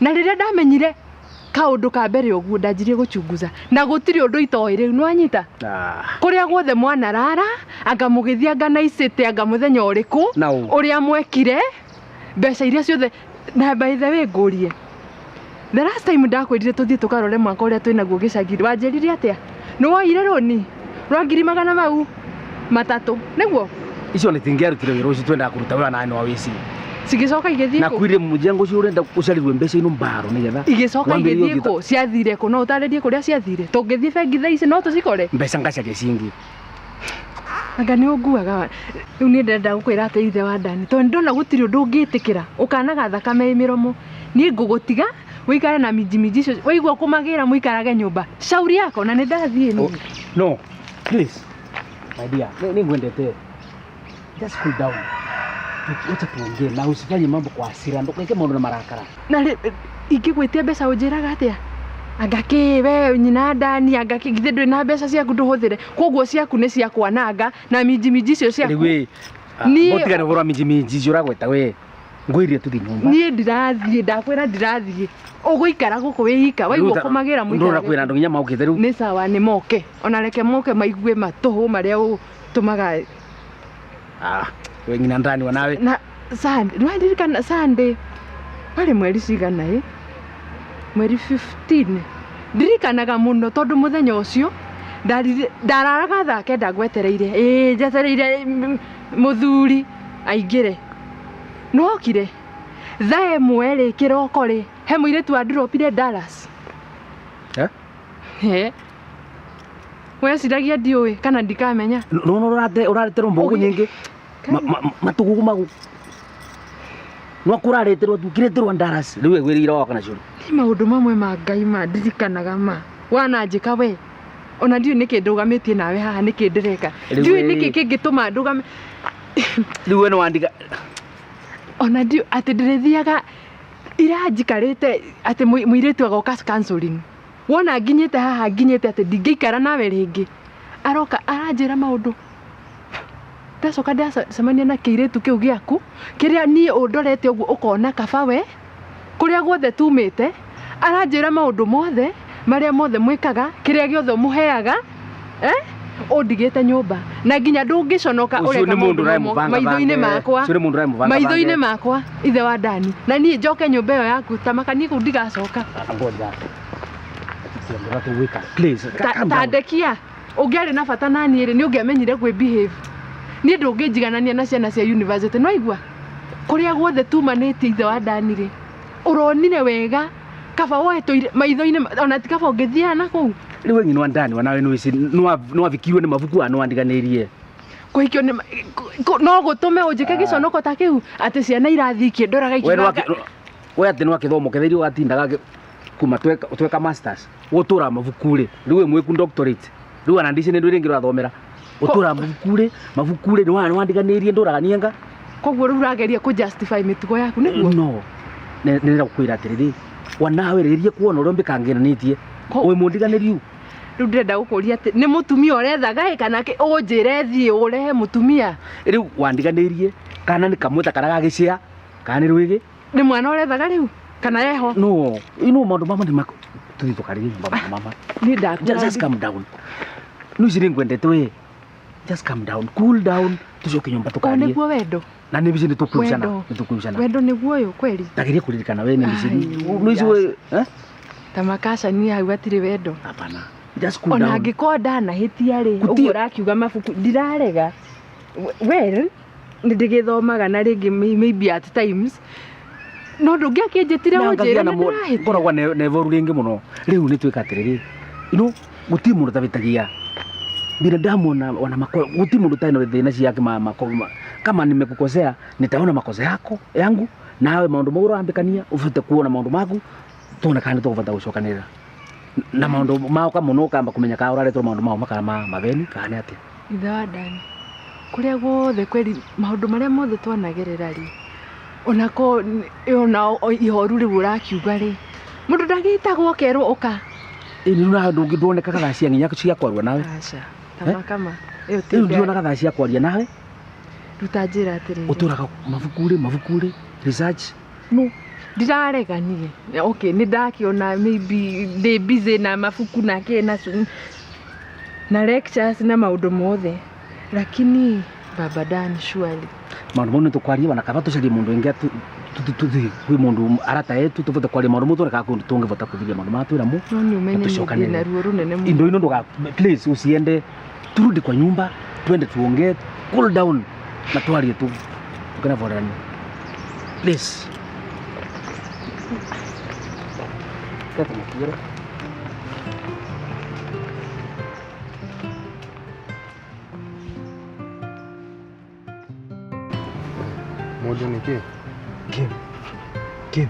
Na rĩrĩa ndamenyire kaũndũ ka mbere ũguo, ndanjirie gũchunguza na gũtirĩ ũndũ itoĩ rĩu, nĩwanyita? Ah. Kũrĩa guothe mwanarara, anga mũgĩthiĩ, anga na icĩtĩ, anga mũthenya ũrĩkũ. Na ũ. Ũrĩa mwekire mbeca iria ciothe. Na by the way, ngũrie, the last time ndakwĩrire tũthiĩ tũkarore mwaka ũrĩa twĩnaguo gĩcagi, wanjĩrire atĩa? Nĩ woire rũni rwa ngiri magana mau matatũ, nĩguo? Icio nĩ tingĩarutire wĩra ũcio twendaga kũruta wĩra nawe no wĩci. Cigĩcoka igĩthiĩ Na kũ? Kwire mũjengo ũcio ũrenda ũcarirwe mbeca ino mbaro nĩgetha Igĩcoka wambĩrĩrie igĩthiĩ ũthiĩ. Kũ ciathire kũ? No ũtarĩrie kũrĩa ciathire? Tũngĩthiĩ bengi thaa ici no tũcikore? Mbeca ngacaria cingĩ. Anga nĩ ũnguaga wa rĩu. Niĩ ndĩrenda gũkwĩra atĩ, ithe wa Ndani, tondũ ndona gũtirĩ ũndũ ũngĩtĩkĩra ũkanaga thakame ĩ mĩromo, niĩ ngũgũtiga ũikare na minji minji icio. Waigua kũmagĩra, mũikarage nyũmba, shauri yako, na nĩ ndathiĩ niĩ. No, please, my dear, nĩ ngwendete. Just cool down. Wacha tuongee na usifanye mambo kwa hasira, ndũgeke maũndũ na marakara. Na ingĩgwĩtia mbeca ũnjĩraga atĩa? Anga kĩ we nyina Ndani, anga kĩ? Githĩ ndwĩ na mbeca ciaku ndũhũthĩre? Koguo ciaku nĩ cia kwananga na minji minji icio ciaku. Rĩu ĩ, mũtigane ũhoro wa minji minji icio ũragweta we. Ngwĩrire tũthiĩ nyũmba. Niĩ ndirathiĩ, ndakwĩra ndirathiĩ. Ũgũikara gũkũ wĩ ika, waigua kũmagĩra Ndũrona mũikarage. kwĩna andũ nginya maũkĩte rĩu. Nĩ sawa, nĩ moke, ona reke moke maigue matũhũ marĩa ũtũmaga. Ah, we nyina Ndani wa nawe. Na Sunday, nĩwaririkana Sunday warĩ mweri cigana ĩ? Mweri 15 ndirikanaga mũno, tondũ mũthenya ũcio ndararaga thaa 9 ngwetereire, ĩĩ, njetereire mũthuri aingĩre. Nĩwokire thaa 1 rĩ kĩroko rĩ, he mũirĩtu wandiropire Dallas. Eh? He. Weciragia ndiũĩ kana ndikamenya? Nona ũrareterwo mbũgũ nyingĩ. Matugugu magu. No kũrareterwo tukĩreterwo Dallas. Rĩu egwĩrĩire woka nacio. Nĩ maũndũ mamwe ma Ngai ma ndirikanaga ma wananjĩka we, ona ndiũĩ nĩkĩ ndũgamĩtie nawe haha, nĩkĩ ndĩreka. Rĩu Ndiũĩ nĩkĩ kĩngĩtũma ndũgame. Rĩu we nĩwandiga. Ona ndiũĩ atĩ ndĩrĩthiaga ira njikarĩte atĩ mũirĩtu agoka counseling, wona nginyĩte haha, nginyĩte atĩ ndingĩikara nawe rĩngĩ, aroka aranjĩra maũndũ. Ndacoka ndacemania na kĩirĩtu kĩu gĩaku, kĩrĩa niĩ ũndorete ũguo ũkona kaba we kũrĩa guothe tumĩte, aranjĩra maũndũ mothe marĩa mothe mwĩkaga, kĩrĩa gĩothe ũmũheaga, eh? Ũndigĩte nyũmba na nginya ndũngĩconoka. Ũcio Ũreka nĩ mũndũ maũndũ ũramũbanga maitho-inĩ bange. makwa. Ũcio nĩ mũndũ ũramũbanga Maitho-inĩ bange. makwa, ithe wa Ndani, na niĩ njoke nyũmba ĩyo yaku tamakanie kũu, ndigacoka. Ngoja. Ũrĩa tũgwĩka. Please, calm Ta down. Ndekia ũngĩarĩ na bata na niĩ rĩ, nĩ ũngĩamenyire kwĩ behave. Niĩ ndũngĩnjiganania na ciana cia university. No igua kũrĩa guothe tumanĩtie, ithe wa Ndani rĩ, ũronire wega kaba woe tũire maitho-inĩ ona ti kaba ũngĩthiaga na kũu. Rĩu we nyina wa Ndani wa nawe nĩwĩci nĩwavikirwo nĩ mabuku a nĩwandiganĩirie. Kũhikio nĩ no gũtũme ũnjĩke gĩconoko ta kĩu, atĩ ciana irathiĩ ikĩndoraga We ikiugaga. We atĩ nĩwakĩthomo ketheirio watindaga kuma tweka masters gũtũra mabuku rĩ, rĩu wĩ mwĩku doctorate rĩu, ona ndici nĩ ndũ rĩngĩ ũrathomera ũtũra mabuku rĩ, mabuku rĩ, nĩwandiganĩirie ndũraga nienga. Koguo rĩu ũrageria kũ justify mĩtugo yaku, nĩguo? No nĩrenda gũkwĩra atĩrĩrĩ, wanawe rĩrie kuona ũrĩa ũmbĩkangĩranĩtie wĩ mũndiganĩriu. Rĩu ndĩrenda gũkũria atĩ nĩ mũtumia ũrethaga ĩ, kana ũnjĩre thiĩ ũrehe mũtumia? Rĩu wandiganĩirie kana nĩ kamwe ta karĩa gagĩcĩa kana nĩ rwĩgĩ. Nĩ mwana ũrethaga rĩu kana eho? No ino maũndũ mama nĩ mako, tũthiĩ tũkarĩrie nyũmba mama mama. Niĩ ndakwĩra. Just calm down. No ici nĩ ngwendete we. Just calm down, cool down, tucoke nyũmba O tũkarie. Nĩguo wendo. Na nĩ bici nĩ tũkuicana. Wendo. Nĩ tũkuicana. Wendo nĩguo ũyũ kweri? Tageria kũririkana we nĩ bici. Ai, No ici we, eh? Ta makacania hau hatirĩ wendo. Hapana. Just cool Ona down. angĩkorwo ndanahĩtia rĩ, ũguo ũrakiuga mabuku ndirarega. Well, nĩ ndĩgĩthomaga na rĩngĩ maybe at times, no ndũngĩakĩnjĩtire Na ũnjĩre ngagia nĩ na ndĩrahĩtia. ngoragwo na iboru rĩngĩ mũno. Rĩu nĩ twĩka atĩrĩrĩ. You gũtirĩ mũndũ ũtabĩtagia. Binadamu ona mako gũtirĩ mũndũ ũtarĩ na thĩna ciake ma mako kama nimekukosea, nitaona makosa yako yangu, nawe maũndũ mau ũrambĩkania ũbate kuona maũndũ maku, tuone kana nĩ tũkũbata gũcokanĩrĩra na maũndũ maoka mũno, ũkamba kũmenya kana ũraretwo maũndũ mao makana ma matheni kana nĩ atĩa. Ithe wa Ndani, kũrĩa guothe kweri maũndũ marĩa mothe twanagerera rĩ, onako ona ihoru rĩu ũrakiuga rĩ, mũndũ ndagĩtagwo ũkerwo ũka. Ĩ rĩu nawe ndũngĩndwonekaga thaa cia nginya cia kwaria nawe. Aca, tamakama ĩyo ti Rĩu ndionaga thaa cia kwaria nawe. Ruta njĩra atĩrĩrĩ. Ũtũraga mabuku rĩ, mabuku rĩ, research no. Ndirarega niĩ. Okay, nĩ ndakĩona maybe ndĩ busy na mabuku na kĩ na na lectures na maũndũ mothe. Lakini Baba Dan surely. Maũndũ mau nĩ tũkwaria ona kaba tũcarie mũndũ ũngĩ tũthiĩ kwĩ mũndũ arata etu tũbote kwaria maũndũ mau tuone kana tũngĩbota kũthiria maũndũ maya twĩnamo. No nĩ ũmenye niĩ Tũcokanĩrĩre. ndĩna ruo rũnene mũno. Indo ino nduga please usiende, turudi kwa nyumba twende tuongee, cool down na twarie tu tukanavorani please. Kata makiro. Mũndũ nĩ kĩ? Kim. Kim.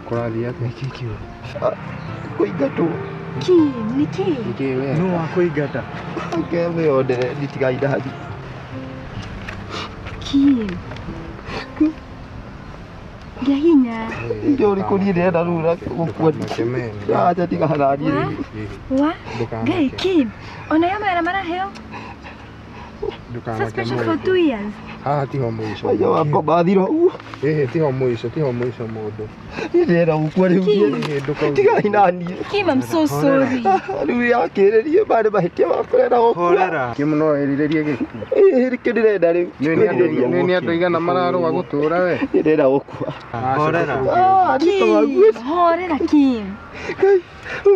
Kũrathiĩ atĩa? Nĩkĩ kĩũru? Kũingatwo. Kim, nĩkĩ? Nĩkĩ we? Nũ wakũingata? Ngeme yondere nditigai ndathi. Kim. Ngĩa hinya. Ndio ũrĩkũ niĩ ndĩrenda rĩu na gũkua. Ndũkamakemene. Acha tiga haranie. Wa? Wa? Ndũkamake. Ngai, Kim. Ona yo mawĩra maraheo. Ndũkamake Suspension for mũndũ. 2 years. Haha tiho mũico. Maica wakwa mathira ũguo. Ĩhĩ tiho mũico, tiho mũico mũndũ. Niĩ ndĩrenda gũkua rĩu. Ĩhĩ ndũkauge. Tigai naniĩ. Kim, I'm so sorry. Rĩu yakĩrĩrie maya nĩ mahĩtia makwa ndĩrenda gũkua. Horera. Kim no ĩrirĩrie gĩkuũ. Ĩhĩ nĩkĩo ndĩrenda rĩu. Nĩ nĩ andũ aigana mararũa gũtũra we. Niĩ ndĩrenda gũkua. Horera. Ah, Kim, nĩtwague. horera Kim.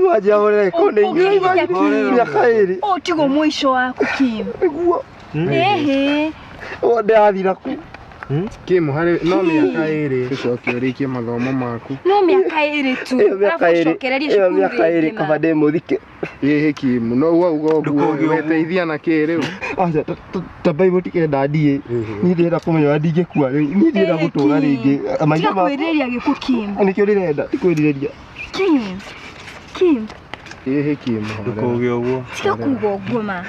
Manjia horera ĩkorwo nĩ inyuĩ. Ũngĩhinya Kim. Mĩaka ĩrĩ. Ũyũ tiguo mũico waku Kim. Nĩguo. Ĩhĩ. Ndĩrathira kũ. Kim harĩ no mĩaka ĩrĩ ũcoke ũrĩkie mathomo maku. No mĩaka ĩrĩ tu. Ĩyo mĩaka Arabu ĩrĩ. ũcokererie Ĩyo cukuru mĩaka ĩrĩ rĩngĩ ma. kaba ndĩmũthike. Ĩhĩ Kim no wauga ũguo Ndũkauge ũguo. weteithia na kĩ rĩu? Aca tambai mũtikenda ndiĩ. Ĩhĩ. Niĩ ndĩrenda kũmenya ũrĩa ndingĩkua rĩu. Niĩ ndĩrenda Ĩhĩ, gũtũra Kim. rĩngĩ. Maica Tiga makwa. kwĩrirĩria gĩkuũ Kim. Nĩkĩo ndĩrenda, ti kwĩrirĩria. Kim. Kim, Ĩhĩ Kim horera. Ndũkauge ũguo. tiga kuga ũguo ma.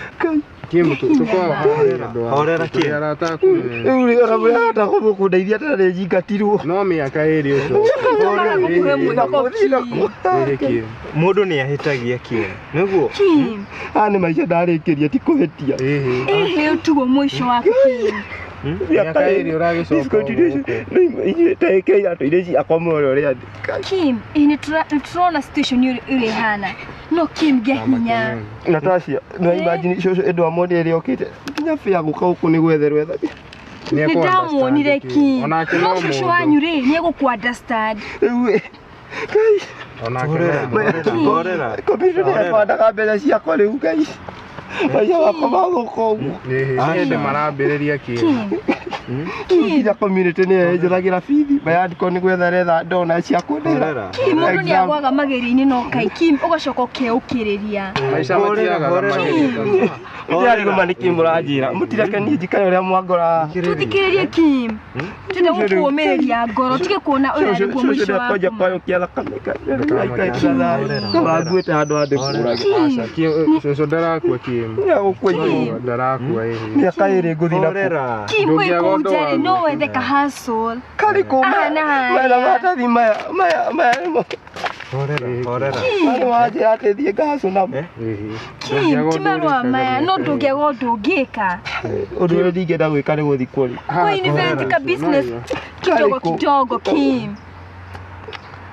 Kim tũkoragwo haha nĩ andũ a- Horera, Kim. tũrĩ arata aku. Rĩu rĩ ona mũrahota kũndeithia tena nĩ nyingatirwo. No mĩaka ĩrĩ ũcoke. Tũmaga gũkũhe mwĩhoko Kim. Ĩhĩ Kim. Mũndũ nĩ ahĩtagia Kim. Nĩguo? Kim. Aya nĩ maica ndarĩkĩria ti kũhĩtia. Ĩhĩ. Ĩhĩ ũyũ tiguo mũico waku Kim. Mĩaka ĩrĩ ũragĩcoka o gũkũ. Inyuĩ taĩke iratũ iria ciakwa muone ũrĩa ndĩ. Kim, ĩĩ nĩ tũrona situation ũrĩa ĩhana. No Kim ngĩa hinya. Natasha, no imagine cũcũ ĩndũ amoni ĩrĩa okĩte nginya bĩa gũka gũkũ nĩ gwetherwo ethagio. Nĩ Nĩ ekũ ndamuonire understand Kim. Onake No no cũcũ mũndũ. wanyu rĩ nĩ egũkũ understand. Rĩu ĩ, Ngai, Onake no Horera. mũndũ. Horera. kompiuta nĩ ĩbandaga mbeca ciakwa rĩu Ngai. Maica makwa mathũka ũguo. Ĩhĩ nĩ hĩndĩ marambĩrĩria Kim. Kim. Rĩu nginya community nĩyo ĩnjethagĩra bithi. Mayandĩko nĩ gwetha retha ndona cia kũndĩra. Horera. Kim mũndũ nĩ Exam. agwaga magerio-inĩ no kai Kim ũgacoka ũkeũkĩrĩria. Maica Horera, matiagaga horera. magerio. Ndĩrarigwo ma nĩkĩ mũranjĩra. Mũtireke niĩ njikare ũrĩa mwangora. Tũthikĩrĩrie Kim. Tũrenda gũkũũmĩrĩria ngoro tige kuona ũyũ arĩ guo mũico Kwanja waku. kwayũkia thakame kawanguĩte handũ handĩ kũrage. Aca Kim cũcũ ndarakua Kim. Nĩagũkua igũrũ. Ndarakua ĩhĩ. Mĩaka ĩrĩ ngũthiĩ na kũ. Horera. Kim wĩ Ndũngĩaga kũu ũndũ nja rĩ no wa wethe ka hustle. Karĩkũ Aha na maya harĩa. na maratathi maya maya maya nĩmo. Horera. Horera. Maya nĩwanjĩra atĩ thiĩ ngahacũ namo. Ĩhĩ. Kim Ndũngĩaga ti ũndũ marũa ũrĩkaga maya no mĩaka ĩrĩ. ndũngĩaga ũndũ ũngĩka. Ũndũ ũrĩa ndingĩenda gwĩka nĩ gũthikwo rĩ. Kwa invent ka business kidogo Karĩkũ? kidogo Kim.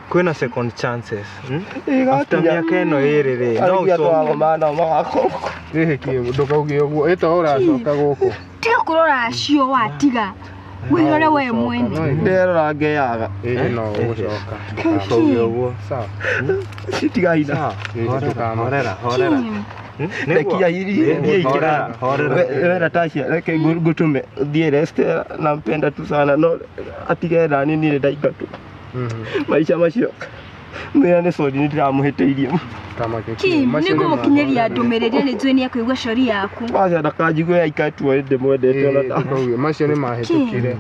Kwĩna second chances. After Ĩgakinya. mĩaka ĩno ĩrĩ rĩ, no Arĩkia ũcoke. twagoma nao magakorwo. Ĩhĩ Kim ndũkauge ũguo ĩto ũracoka gũkũ. Tiga kũrora acio watiga. Wĩrore we mwene. Nderora ngeyaga. Ĩhĩ no ũgũcoka. Ndũkauge ũguo. Sawa. Tigaina. Sawa. Ĩhĩ Horera. ndũkamake. Horera. Horera. Kim. Nĩguo? Rekia thiĩ Horera. Horera. We Natasha, reke ngũtũme thiĩ Esther, nampenda tu sana no atige nani niĩ ndaingatwo. Maica macio mwĩra nĩ sorry nĩ ndĩramũhĩtĩirie. Ndũkamake Kim Macio nĩ nĩ ma- ngũmũkinyĩria ndũmĩrĩri nĩ njũĩ nĩ ekũigua cori yaku. Aca ndakanjigue aikatwo ndĩmwendete ona Ĩhĩ, ndũkauge macio nĩ mahĩtũkire.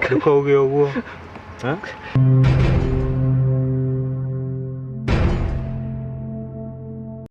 Ndũkauge ũguo.